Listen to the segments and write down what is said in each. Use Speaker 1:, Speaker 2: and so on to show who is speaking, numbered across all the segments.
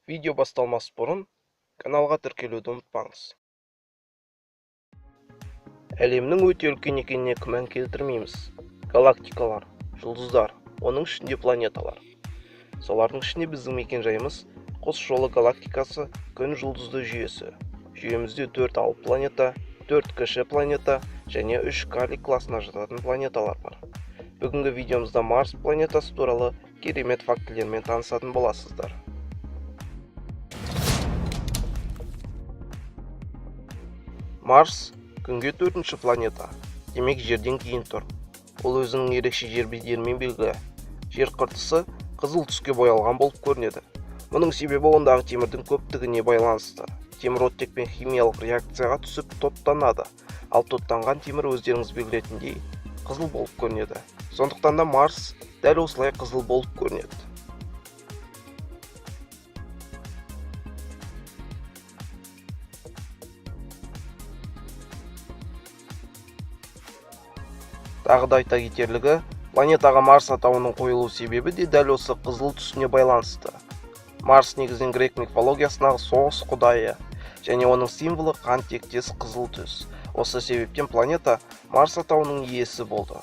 Speaker 1: Видео басталмас бұрын каналға тіркелуді ұмытпаңыз. Әлемнің өте үлкен екеніне күмән келтірмейміз. Галактикалар, жұлдыздар, оның ішінде планеталар. Солардың ішінде біздің мекенжайымыз Құс жолы галактикасы Күн жұлдызды жүйесі. Жүйемізде 4 алып планета, 4 кіші планета және 3 карлик класына жататын планеталар бар. Бүгінгі видеомызда Марс планетасы туралы керемет фактілермен танысатын боласыздар. Марс Күнге 4-ші планета, демек Жерден кейін тұр. Ол өзінің ерекше жер бедерімен белгілі. Жер қыртысы қызыл түске боялған болып көрінеді. Мұның себебі ондағы темірдің көптігіне байланысты. Темір оттекпен химиялық реакцияға түсіп тоттанады. Ал тоттанған темір өздеріңіз білетіндей қызыл болып көрінеді. Сондықтан да Марс дәл осылай қызыл болып көрінеді. Тағы да айта кетерлігі, планетаға Марс атауының қойылу себебі де дәл осы қызыл түсіне байланысты. Марс негізінен грек мифологиясындағы соғыс құдайы және оның символы қан тектес қызыл түс. Осы себептен планета Марс атауының иесі болды.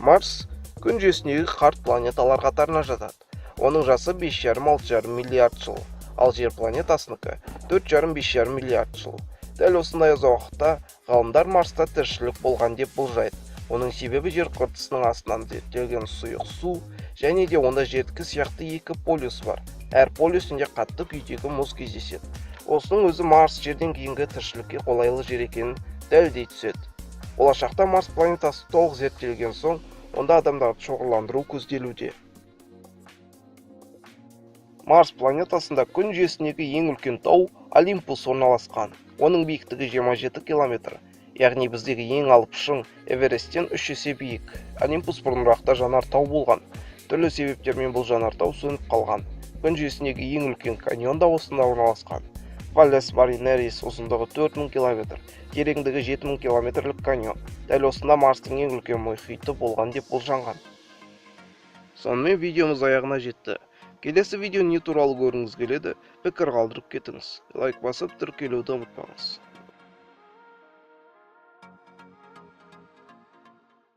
Speaker 1: Марс Күн жүйесіндегі қарт планеталар қатарына жатады. Оның жасы 5,5-6,5 миллиард жыл, ал Жер планетасыныкі 4,5-5,5 миллиард жыл. Дәл осындай ұзақ уақытта ғалымдар Марста тіршілік болған деп болжайды. Оның себебі жер қыртысының астынан зерттелген сұйық су және де онда жердікі сияқты екі полюс бар. Әр полюсінде қатты күйдегі мұз кездеседі. Осының өзі Марс жерден кейінгі тіршілікке қолайлы жер екенін дәлелдей түседі. Болашақта Марс планетасы толық зерттелген соң, онда адамдарды шоғырландыру көзделуде. Марс планетасында Күн жүйесіндегі ең үлкен тау Олимпус орналасқан. Оның биіктігі 27 километр, яғни біздегі ең алып шың Эвересттен 3 есе биік. Олимпус бұрынырақта жанартау болған. Түрлі себептермен бұл жанартау сөніп қалған. Күн жүйесіндегі ең үлкен каньон да осында орналасқан. Валлес Маринерис ұзындығы 4000 километр, тереңдігі 7000 километрлік каньон. Дәл осында Марстың ең үлкен мұхиты болған деп болжанған. Сонымен видеомыз аяғына жетті. Келесі видео не туралы көргіңіз келеді, пікір қалдырып кетіңіз. Лайк басып тіркелуді ұмытпаңыз.